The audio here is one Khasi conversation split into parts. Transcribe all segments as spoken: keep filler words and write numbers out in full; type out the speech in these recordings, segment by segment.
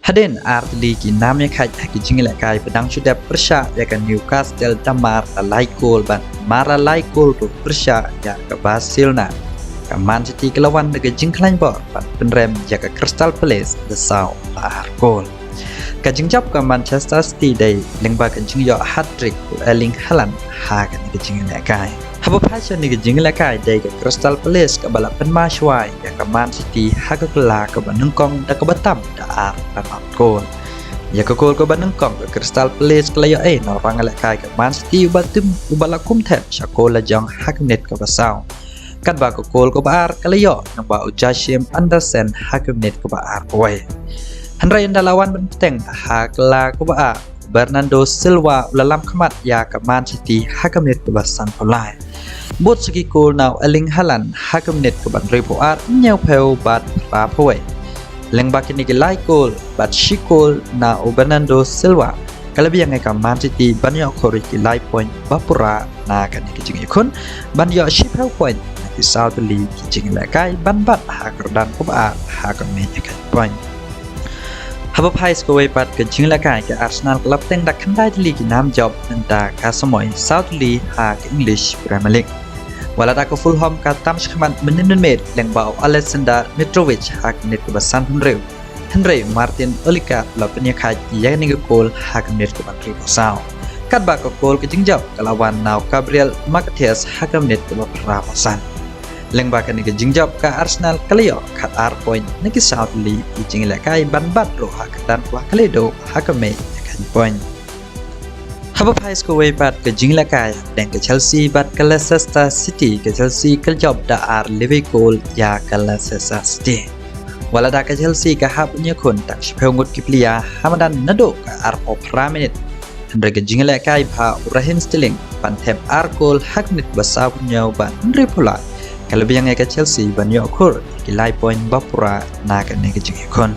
Hadien ar tylli ki nam ïakhaid ha ki jingïalehkai ba dang shu dep pyrshah ïa ka Newcastle da mar la lai kol bad mar la lai kol ruh pyrshah ïa ka Barcelona, ka Man City ka la wan da ka jingkhlaiñ bor ban pynrem ïa ka Crystal Palace da saw la ar kol. Ka jingjop ka Manchester City dei lyngba ka jingïoh hat-trick u Erling Haaland ha kane ka jingïalehkai. Haba phai sha kane ka jingïalehkai dei ka Crystal Palace kaba la pynmashwa ïa ka Man City ha ka kylla kaba nyngkong da kaba tam da ar la kol. Ïa ka kol kaba nyngkong ka Crystal Palace ka la ïoh ei na u nongïalehkai ka Man City uba tim uba la kum thep sha kol la jong ha ka minit kaba saw. Katba ka kol kaba ar ka la ïoh naba u Jashim Andersen ha ka minit kaba ar kawei. Hynrei ynda la wan ban bteng ha ka kylla kaba ar, Bernardo Silva u la lam khmat ïa ka Man City ha ka minit kaba sanphew lai. Bud sa ki kol na u Erling Haaland ha ka minit kaba hynriewphew ar, hynñiewphew bad phraphew wei. Lyngba kine ki lai kol bad shi kol na u Bernardo Silva, ka la biang ïa ka Man City ban ïoh khur ïa ki lai point ba pura na kane ka jingïakhun, ban ïoh shiphew point na ki saw tylli ki jingïalehkai ban bat ha ka kyrdan kaba ar ha ka mei ïakhaid point. Haba phai sa kawei pat ka jingïalehkai ka Arsenal ka la bteng da khyndai tylli ki nam jop mynta ka samoi, saw tylli ha ka English Premier League. Wat la da ka Fulham ka tam shakhmat mynnin mynmiet lyngba u Alexander Mitrovic ha ka minit kaba sanphew hynriew. Hynrei Martin Odegaard u la pynïakhaid ïa kane ka kol ha ka minit kaba hynriewphew saw. Katba ka kol ka jingjop ka la wan na u Gabriel Magalhaes ha ka minit kaba phraphew san. Lyngba kane ka jingjop ka Arsenal ka la ïoh khatar point na ki saw tylli ki jingïalehkai ban bat ruh ha ka kyrdan kaba khlei duh ha ka mei ïakhaid point. Haba phai sa kawei pat ka jingïalehkai hapdeng ka Chelsea bad ka Leicester City, ka Chelsea ka la jop da ar level kol ïa ka Leicester City. Wat la da ka Chelsea ka hap ban ïakhun tang shiphew ngut ki plia ha madan naduh ka arphew phra minit. Hynrei ka jingïalehkai ba u Raheem Sterling ban thep ar kol ha ka minit ba sawphew hynñiew bad hynriewphew lai, ka la biang ïa ka Chelsea ban ïoh khur ïa ki lai point ba pura na kane ka jingïakhun.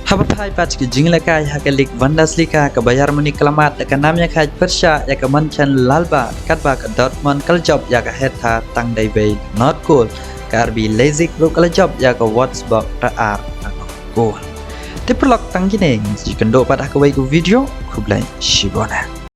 Haba phai pat ki jingïalehkai ha ka Liga Bundesliga, ka Bayern Munich ka la mad da ka nam ïakhaid pyrshah ïa ka Mönchengladbach, katba ka Dortmund ka la jop ïa ka Hertha tang da iwei la nod kol. Ka RB Leipzig ruh ka la jop ïa ka Wolfsburg da ar la nod kol. Te paralok, tang kine ngin sa ïakynduh pat ha kawei ka video. Khublei shibun.